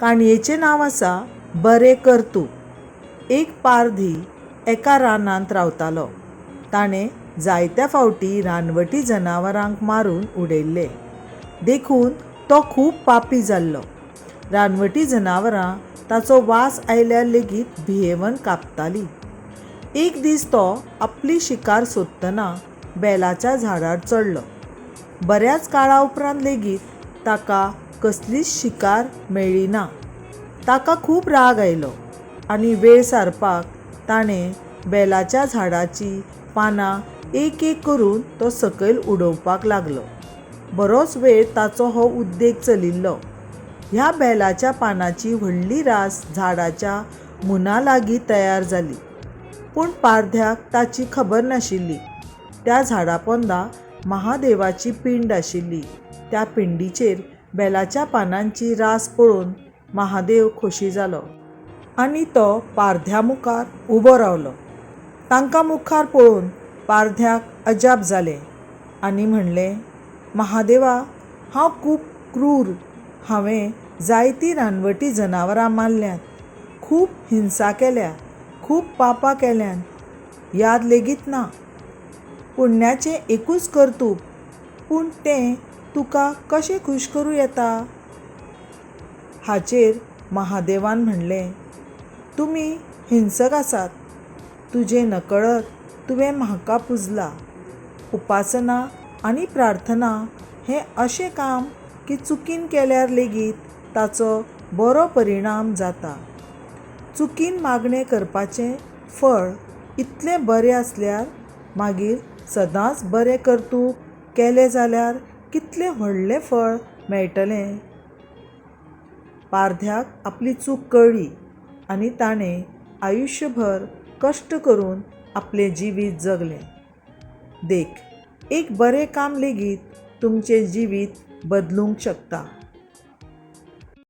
काणयेचें नांव आसा बरें कर्तूब. एक पारधी एका रानांत रावतालो. ताणें जायत्या फावटी रानवटी जनावरांक मारून उडयल्ले. देखून तो खूब पापी जाल्लो. रानवटी जनावरां ताचो वास आयल्यार लेगीत भियेवन कांपतालीं. एक दीस तो आपली शिकार सोदतना बेलाच्या झाडार चडलो. बऱ्याच काळा उपरांत लेगीत ताका कसलीच शिकार मेळ्ळी ना. ताका खूब राग आयलो आनी वेळ सारपाक ताणें बेलाच्या झाडाचीं पानां एक एक करून तो सकयल उडोवपाक लागलो. बरोच वेळ ताचो हो उद्देग चलिल्लो. ह्या बेलाच्या पानांची व्हडली रास झाडाच्या मुना लागीं तयार जाली. पूण पारध्याक ताची खबर नाशिल्ली. त्या झाडा पोंदा महादेवाची पिंड आशिल्ली. त्या पिंडीचेर बेलाच्या पानांची रास पळोवन महादेव खोशी जालो आनी तो पारध्या मुखार उबो रावलो. तांकां मुखार पळोवन पारध्याक अजाप जालें आनी म्हणलें, महादेवा, हांव खूब क्रूर. हांवें जायतीं रानवटी जनावरां मारल्यांत, खूब हिंसा केल्या, खूब पापां केल्यांत, याद लेगीत ना. पुण्याचें एकूच कर्तूब, पूण तें तुका कशें खूश करूं येता? हाचेर महादेवान म्हणलें, तुमी हिंसक आसात. तुजें नकळत तुवें म्हाका पुजला. उपासना आनी प्रार्थना हें अशें काम की चुकीन केल्यार लेगीत ताचो बरो परिणाम जाता. चुकीन मागणें करपाचें फळ इतलें बरें आसल्यार मागीर सदांच बरें कर्तूब केलें जाल्यार कितलें व्हडलें फळ मेळटलें. पारध्याक आपली चूक कळ्ळी आनी ताणें आयुश्यभर कश्ट करून आपलें जिवीत जगलें. देख, एक बरें काम लेगीत तुमचें जिवीत बदलूंक शकता.